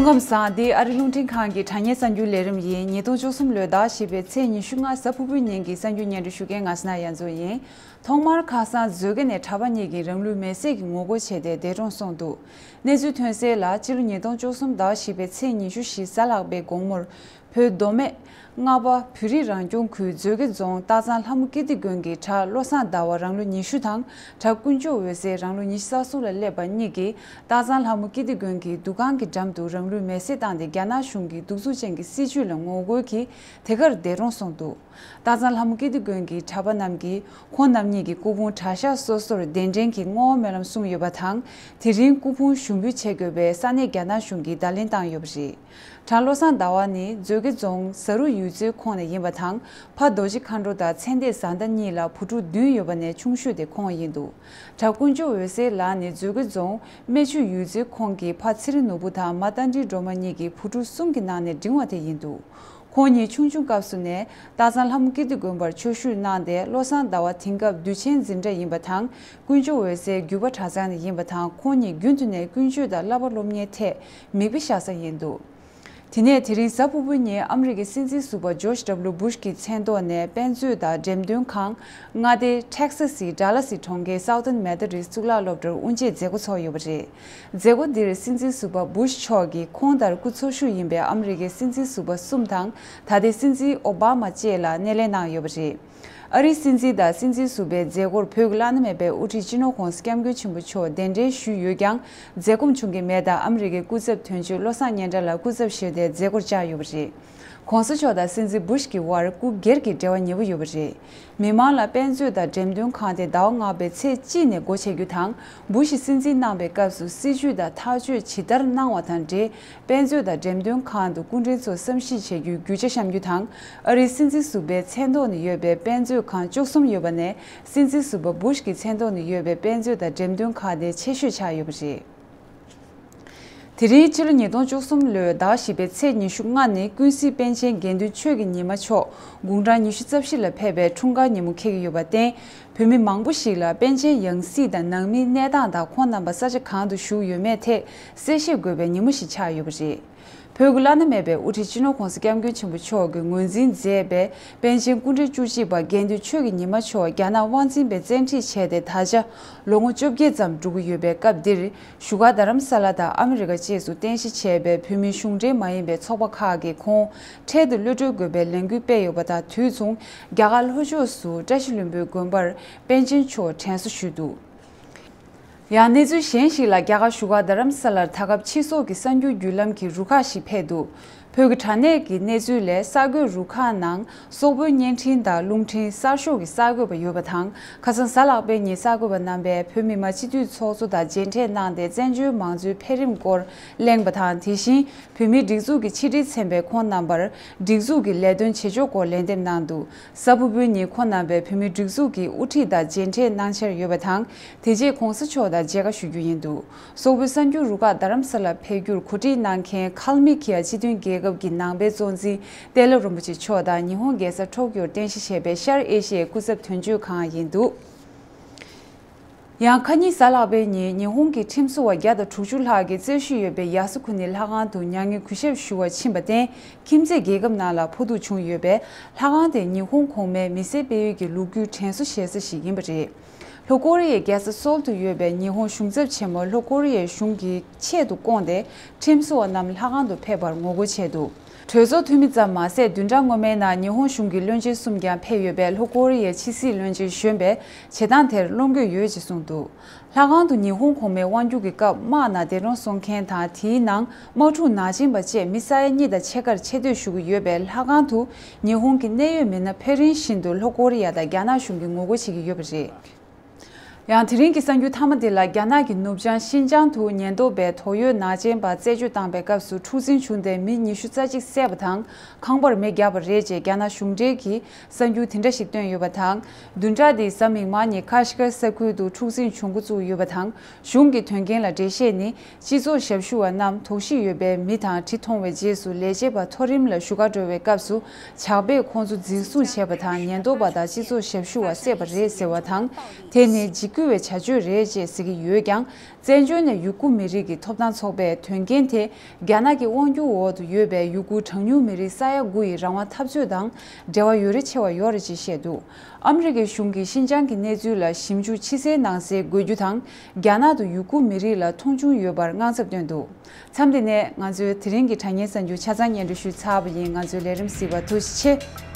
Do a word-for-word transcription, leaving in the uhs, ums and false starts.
སྐུ་ཁམས་བཟང་། འདི་ཨ་རི་རླུང་འཕྲིན་ཁང་གི་དྲ་བརྙན་གསར་འགྱུར་ལས་རིམ་ཡིན། ཉིས་སྟོང་བཅུ་གསུམ་ལོའི་ཟླ་བཞི་པའི་ཚེས་ཉི་ཤུ་ལྔ་གཟའ་ཕུར་བུའི་ཉིན་གྱི་གསར་འགྱུར་སྙན་སྒྲོན་ཞུ་མཁན་ང་སི་ན་ཡ་མཚོ་ཡིན། ཐོག་མར་ཁ་སང་མཛོད་དགེ་ནས་གྲྭ་པ་གཉིས་ཀྱིས་རང་ལུས་མེར་སྲེག་གི་ངོ་རྒོལ་བྱས་ཏེ་འདས་གྲོངས་སོང་འདུག་གནས་ཚུལ་ཐོན་གསལ་ལ། སྤྱི་ལོ་ཉིས་སྟོང་བཅུ་གསུམ་ཟླ་བཞི་པའི་ཚེས་ཉི་ཤུ་བཞི་གཟའ་ལྷག་པའི་དགོང་མོར། བོད་མདོ་སྨད་རྔ་པ་བོད་རིགས་རང་སྐྱོང་ཁུལ་མཛོད་དགེ་རྫོང་སྟག་ཚང་ལྷ་མོ་ཀིརྟི་དགོན་གྱི་གྲྭ་བློ་བཟང་ཟླ་བ་རང་ལོ་ཉི་ཤུ་དང་གྲྭ་དཀོན་མཆོག་འོད་ཟེར་རང་ལོ་ཉི་ཤུ་རྩ་གསུམ་ལ་སླེབས་པ་གཉིས་ཀྱིས་སྟག་ཚང་ལྷ་མོ་ཀིརྟི་དགོན་གྱི་འདུ་ཁང་གི་འགྲམ་དུ་རང་ལུས་མེར་སྲེག་བཏང་སྟེ་རྒྱ་ནག་གཞུང་གི་གདུག་རྩུབ་ཅན་གྱི་སྲིད་བྱུས་ལ་ངོ་རྒོལ་གྱིས་དེ་གར་འདས་གྲོངས་སོང་འདུག་སྟག་ཚང་ལྷ་མོ་ཀིརྟི་དགོན་གྱི་གྲྭ་པ་རྣམས་ཀྱིས་ཁོང་རྣམ་གཉིས་ཀྱི་སྐུ་ཕུང་གྲྭ་ཤག་སོ་སོར་གདན་འདྲེན་གྱིས་བསྔོ་བ་སྨོན་ལམ་གསུངས་ཡོད་པ་དང་། དེ་རིང་སྐུ་ཕུང་ཞུགས་འབུལ་བྱེད་དགོས་པའི་ས་གནས་རྒྱ་ནག་གཞུང་གིས་བརྡ་ལན་བཏང་ཡོད་པ་རེད། གྲྭ་བློ་བཟང་ཟླ་བ་ནི་མཛོད་དགེ་རྫོང་ཟ་རུ་ཡུལ་ཚོའི་ཁོངས་ནས་ཡིན་པ་དང་། ཕ་རྡོ་རྗེ་མཁའ་འགྲོ་དང་ཚེ་འདས་བཟའ་ཟླ་གཉིས་ལ་བུ་ཕྲུག་བདུན་ཡོད་པ་ནས་ཆུང་ཤོས་དེ་ཁོང་ཡིན་འདུག་གྲྭ་དཀོན་མཆོག་འོད་ཟེར་ལགས་ནི་མཛོད་དགེ་རྫོང་སྨད་ཆུ་ཡུལ་ཚོའི་ཁོངས་ཀྱི་ཕ་ཚེ་རིང་ནོར་བུ་དང་མ་རྟ་མགྲིན་སྒྲོལ་མ་གཉིས་ཀྱི་བུ་ཕྲུག་གསུམ་གྱི་ནང་ནས་འབྲིང་བ་དེ་ཡིན་འདུག་ཁོང་ཉིད་ཆུང་ཆུང་སྐབས་སུ་ནས་སྟག་ཚང་ལྷ་མོ་ཀིརྟི་དགོན་པར་ཆོས་ཞུགས་གནང་སྟེ། བློ་བཟང་ཟླ་བ་དེང་སྐབས་དུས་ཆེན་འཛིན་གྲྭ་ཡིན་པ་དང་། དཀོན་མཆོག་འོད་ཟེར་རྒྱུད་པ་གྲྭ་ཚང་ནས་ཡིན་པ་དང་། ཁོང་ཉིད་རྒྱུན་དུ་ནས་ཀུན་སྤྱོད་དང་བསླབ་པ་སློབ་གཉེར་ཐད་མིག་དཔེ་ཤར་ས་ཡིན་འདུག་དེ་ནས་དེ་རིང་གཟའ་ཕུར་བུའི་ཉིན་ཨ་མི་རི་ཀའི་སྲིད་འཛིན་ཟུར་པ་ཇོརྗ་ཌབ་ལུ་བུཤ་གི་མཚན་ཐོག་ནས་དཔེ་མཛོད་དང་འགྲེམས་སྟོན་ཁང་མངའ་སྡེ་ཊེག་སཱ་སི་ཌ་ལ་སི་གྲོང་ཁྱེར་སའུ་ཐརན་མེ་ཐོ་ཌིསི་གཙུག་ལག་སློབ་གྲྭར་དབུ་འབྱེད་མཛད་སྒོ་ཚོགས་ཡོད་པ་རེད། མཛད་སྒོ་འདིར་སྲིད་འཛིན་ཟུར་པ་བུཤ་མཆོག་གིས་ཁོང་ལྟར་སྐུ་འཚོ་བཞུགས་ཡིན་པའི་ཨ་མི་རི་ཀའི་སྲིད་འཛིན་ཟུར་པ་གསུམ་དང་། ད་ལྟའི་སྲིད་འཛིན་ཨོ་བྷ་མ་བཅས་ལ་སྣེ་ལེན་གནང་ཡོད་པ་རེད། ཨ་རིའི་སྲིད་འཛིན་དང་སྲིད་འཛིན་ཟུར་པའི་མཛད་སྒོར་བོད་ཀྱི་བླ་ན་མེད་པའི་དབུ་ཁྲིད་སྤྱི་ནོར་༸གོང་ས་༸སྐྱབས་མགོན་ཆེན་པོ་མཆོག་གདན་འདྲེན་ཞུས་ཡོད་ཀྱང་། མཛད་སྒོ་བྱུང་གི་མེད་སྟབས། ཨ་མི་རི་ཀའི་སྐུ་ཚབ་དོན་གཅོད་བློ་བཟང་སྙན་གྲགས་ལགས་སྐུ་ཚབ་ཞུས་ཏེ་མཛད་སྒོར་བཅར་ཡོད་པ་རེད། ༸གོང་ས་མཆོག་དང་སྲིད་འཛིན་བུཤ་གི་དབར་སྐུ་སྒེར་གྱི་འབྲེལ་བ་ཉེ་པོ་ཡོད་པ་རེད། མི་མང་ལ་དཔེ་མཛོད་དང་འགྲེམས་སྟོན་ཁང་དེ་ཟླ་བ་ལྔ་པའི་ཚེས་གཅིག་ནས་སྒོ་ཕྱེ་རྒྱུ་དང་། བུ་ཤི་སྲིད་འཛིན་གནང་པའི་སྐབས་སུ་སྲིད་བྱུས་དང་ཐག་གཅོད་ཇི་ལྟར་གནང་བ་དང་འབྲེལ། དཔེ་མཛོད་དང་འགྲེམས་སྟོན་ཁང་དུ་སྐུ་མགྲོན་ཚོར་བསམ་ཞིབ་བྱེད་རྒྱུའི་རྒྱུ་ཆ་བཤམ་རྒྱུ་དང་། ཨ་རིའི་སྲིད་འཛིན་ཟུར་པའི་མཚན་ཐོག་ནས་ཡོད་པའི་དཔེ་མཛོད་ཁང་བཅུ་གསུམ་ཡོད་པ་ནས། སྲིད་འཛིན་ཟུར་པ་བུ་ཤི་གི་མཚན་ཐོག་ནས་ཡོད་པའི་དཔེ་མཛོད་དང་འགྲེམས་སྟོན་ཁང་དེ་ཆེ་ཤོས་ཆགས་ཡོད་པ་རེད། དེ་རིང་ཕྱི་ལོ་ཉིས་སྟོང་བཅུ་གསུམ་ལོའི་ཟླ་བཞི་པའི་ཚེས་ཉི་ཤུ་ལྔ་ནི་ཀུན་གཟིགས་པཎ་ཆེན་དགེ་འདུན་ཆོས་ཀྱི་ཉི་མ་མཆོག་དགུང་གྲངས་ཉི་ཤུ་རྩ་བཞི་ལ་ཕེབས་པའི་འཁྲུངས་སྐར་ཉིན་མོ་འཁེལ་གྱི་ཡོད་པར་བརྟེན། བོད་མི་མང་པོ་ཞིག་ལ་པཎ་ཆེན་ཡང་སྲིད་དང་ནང་མིའི་གནས་སྟངས་དང་ཁོང་རྣམ་པ་ས་ཆ་གང་དུ་བཞུགས་ཡོད་མེད་ཐད་གསལ་བཤད་དགོས་པའི་ཉིན་མོ་ཞིག་ཆགས་ཡོད་པ་རེད། བོད་ཀྱི་བླ་ན་མེད་པའི་དབུ་ཁྲིད་སྤྱི་ནོར་༸གོང་ས་༸སྐྱབས་མགོན་ཆེན་པོ་མཆོག་གིས་ངོས་འཛིན་མཛད་པའི་པཎ་ཆེན་སྐུ་ཕྲེང་བཅུ་གཅིག་པ་དགེ་འདུན་ཆོས་ཀྱི་ཉི་མ་མཆོག་རྒྱ་ནག་དབང་འཛིན་པས་བཙན་ཁྲིད་བྱས་ཏེ། ད་ཆ་ལོ་ངོ་བཅོ་བརྒྱད་ཙམ་འགྲོ་གི་ཡོད་པའི་སྐབས་འདིར། བཞུགས་སྒར་རྡ་རམ་ས་ལ་དང་ཨ་མི་རི་ཀ་བཅས་སུ་རྟེན་གཞི་བྱས་པའི་བོད་མིའི་གཞུང་འབྲེལ་མ་ཡིན་པའི་ཚོགས་པ་ཁག་གིས་ཁོང་འཕྲལ་དུ་གློད་གྲོལ་དགོས་པའི་ལས་འགུལ་སྤེལ་ཡོད་པ་དང་། དུས་མཚུངས་རྒྱ་གར་ལྷོ་ཕྱོགས་སུ་བཀྲ་ཤིས་ལྷུན་པོའི་དགོན་པར་པཎ་ཆེན་མཆོག་དྲན་གསོ་ཞུས་འདུག་ཡང་གནས་ཚུལ་གཞན་ཞིག་ལ། རྒྱ་གར་བཞུགས་སྒར་རྡ་རམ་ས་ལར་ད་སྐབས་ཕྱི་སོག་གི་གསར་འགྱུར་བརྒྱུད་ལམ་གྱི་རུ་ཁག་ཞིག་ཕེབས་འདུག་བོད་ཀྱི་དྲ་གནས་ཀྱི་གནས་ཚུལ་ལས། གསར་འགོད་རུ་ཁག་ནང་སོག་པོའི་བརྙན་འཕྲིན་དང་རླུང་འཕྲིན་གསར་ཤོག་གི་གསར་འགོད་པ་ཡོད་པ་དང་། ཁ་སང་གཟའ་ལྷག་པའི་ཉིན་གསར་འགོད་པ་རྣམ་པས་བོད་མི་མང་སྤྱི་འཐུས་ཚོགས་གཙོ་དང་མཇལ་འཕྲད་གནང་སྟེ། བཙན་བྱོལ་མང་གཙོའི་འཕེལ་རིམ་སྐོར་གླེང་བ་དང་། དེ་བཞིན་བོད་མིའི་སྒྲིག་འཛུགས་ཀྱི་ཕྱི་དྲིལ་ཚན་པས་ཁོང་རྣམ་པར་སྒྲིག་འཛུགས་ཀྱི་ལས་དོན་བྱེད་ཕྱོགས་སྐོར་ལན་འདེབས་གནང་འདུག་གཟའ་ཕུར་བུའི་ཉིན་ཁོང་རྣམ་པས་བོད་མིའི་སྒྲིག་འཛུགས་ཀྱི་དབུ་ཁྲིད་དང་མཇལ་འཕྲད་གནང་འཆར་ཡོད་པ་དང་། དེ་རྗེས་༸གོང་ས་མཆོག་དང་མཇལ་ཁ་ཞུ་རྒྱུ་ཡིན་འདུག་སོག་པོའི་གསར་འགྱུར་རུ་ཁག་རྡ་རམ་ས་ལ་ཕེབས་རྒྱུར་གོ་སྒྲིག་གནང་མཁན་ཁལ་མི་ཁི་ཡ་སྤྱི་མཐུན་རྒྱལ་ཁབ་ཀྱི་ནང་པའི་གཙོ་འཛིན་ཏེ་ལོ་རིན་པོ་ཆེ་མཆོག་དང་། ཉི་ཧོང་རྒྱལ་ས་ཊོ་ཀྱོར་རྟེན་གཞི་བྱས་པའི་ཤར་ཨེ་ཤི་ཡའི་སྐུ་ཚབ་དོན་གཅོད་ཁང་ཡིན་འདུག་ཡང་ཁ་ཉིན་གཟའ་ལྷག་པའི་ཉིན་ཉི་ཧོང་གི་ཁྲིམས་བཟོ་བ་བརྒྱ་དང་དྲུག་ཅུ་ལྷག་གིས་རྩོད་གཞི་ཡོད་པའི་ཡ་སུ་ཁུ་ནི་ལྷ་ཁང་དུ་མྱ་ངན་གུས་ཞབས་ཞུ་བར་ཕྱིན་པར་བརྟེན། ཁྱིམ་མཚེས་རྒྱལ་ཁབ་ནང་ལ་ཕོག་ཐུག་བྱུང་ཡོད་པས། ལྷ་ཁང་དེ་ཉི་ཧོང་གོང་མའི་མི་སེར་སྤེལ་ཡུལ་གྱི་ལོ་རྒྱུས་དྲན་གསོ་བྱེད་ས་ཞིག་ཡིན་པ་རེད། ལྷོ་ཀོ་རི་ཡའི་རྒྱལ་ས་སོལ་དུ་ཡོད་པའི་ཉི་ཧོང་གཞུང་ཚབ་ཆེན་མོ་ལྷོ་ཀོ་རི་ཡའི་གཞུང་གི་ཆེད་དུ་བསྐོངས་ཏེ། ཁྲིམས་བཟོ་བ་རྣམས་ལྷ་ཁང་དུ་ཕེབས་པར་ངོ་རྒོལ་བྱས་འདུག་གྲོས་ཚོགས་འཐུས་མི་ཙམ་མ་ཟད། བདུན་ཕྲག་སྔོན་མའི་ནང་ཉི་ཧོང་གཞུང་གི་བློན་ཆེན་གསུམ་ཀྱང་ཕེབས་ཡོད་པས། ལྷོ་ཀོ་རི་ཡའི་ཕྱི་སྲིད་བློན་ཆེན་གཞོན་པས་བྱེད་སྟངས་དེར་བློ་འགྱོད་ཡོད་ཅེས་གསུངས་འདུག་ལྷ་ཁང་དུ་ཉི་ཧོང་གོང་མའི་དབང་སྒྱུར་གྱི་སྐབས་དམག་ནང་འདས་གྲོངས་སོང་མཁན་དང་། དེའི་ནང་དམག་འཁྲུག་ནང་ཕྱིན་པ་བཅས་མི་ས་ཡ་གཉིས་དང་ཕྱེད་ཀར་ཆེ་བསྟོད་ཞུ་གི་ཡོད་པས། ལྷ་ཁང་དུ་ཉི་ཧོང་གི་གནད་ཡོད་མི་སྣ་ཕེབས་རིམ་བཞིན་དུ་ལྷོ་ཀོ་རི་ཡ་དང་རྒྱ་ནག་གཞུང་གིས་ངོ་རྒོལ་བྱེད་ཀྱི་ཡོད་པ་རེད། ཡང་དེ་རིང་གི་གསར་འགྱུར་མཐའ་མ་དེ་ལ། རྒྱ་ནག་གི་ནུབ་བྱང་ཤིན་ཅང་དུ་ཉེན་རྟོག་པས་དོགས་ཡོད་ནག་ཅན་པ་རྩད་གཅོད་བཏང་པའི་སྐབས་སུ་འཁྲུག་འཛིང་བྱུང་སྟེ་མི་ཉི་ཤུ་རྩ་གཅིག་བསད་པ་དང་། ཁང་པར་མེ་བརྒྱབ་པ་རེད་ཅེས་རྒྱ་ནག་གཞུང་འབྲེལ་གྱིས་གསར་འགྱུར་དེ་འདྲ་ཞིག་བཏོན་ཡོད་པ་དང་། བདུན་ཕྲག་འདིའི་གཟའ་མིག་དམར་ཉིན་ཁ་ཤི་ཀར་ས་ཁུལ་དུ་འཁྲུག་འཛིང་བྱུང་འགོ་བཙུགས་ཡོད་པ་དང་། གཞུང་གི་དོན་རྐྱེན་ལ་འགྲེལ་བཤད་ནི། སྤྱི་ཚོགས་ཞབས་ཞུ་བ་རྣམས་དོགས་གཞི་ཡོད་པའི་མི་དང་གྲི་མཐོང་བའི་རྗེས་སུ་ལས་བྱེད་པ་མཐོ་རིམ་ལ་བཞུགས་སྒར་འགྲོ་བའི་སྐབས་སུ། ཇག་པས་ཁོང་ཚོ་འཛིན་བཟུང་བྱས་པ་དང་། ཉེན་རྟོག་པ་དང་སྤྱི་ཚོགས་ཞབས་ཞུ་བ་བསད་པ་རེད་ཟེར་བ་དང་། དེ་ནི་འཇིགས་ བསྐུལ་བའི་བྱ་སྤྱོད་རེད་ཅེས་ཟེར་གྱི་ཡོད་ཀྱང་། བཙན་བྱོལ་ནས་ཡུ་གུར་མི་རིགས་ཀྱི་ཐོབ་ཐང་ཚོགས་པས་དོན་རྐྱེན་དེ་རྒྱ་ནག་གི་དབང་སྒྱུར་འོག་ཏུ་ཡོད་པའི་ཡུ་གུར་གྲངས་ཉུང་མི་རིགས་ས་ཡ་དགུ་ཡི་རང་དབང་འཐབ་རྩོད་དང་འབྲེལ་བ་ཡོད་རེ་ཆེ་བ་ཡོད་རེད་ཅེས་བཤད་འདུག་ཨ་མི་རི་ཀའི་གཞུང་གིས་ཤིན་ཅང་གི་གནས་ཚུལ་ལ་ཞིབ་འཇུག་ཕྱི་གསལ་ནང་གསལ་དགོས་རྒྱུ་དང་། རྒྱ་ནག་ཏུ་ཡུ་གུར་མི་རིགས་ལ་མཐོང་ཆུང་ཡོད་པར་དངངས་འཚབ་བཏོན་འདུག་མཚམས་འདི་ནས་ང་ཚོའི་དེ་རིང་གི་དྲ་བརྙན་གསར་འགྱུར་ཆ་ཚང་སྙན་སྒྲོན་ཞུས་ཚར་བ་ཡིན། ང་ཚོའི་ལས་རིམ་གཟིགས་པར་ཐུགས་རྗེ་ཆེ།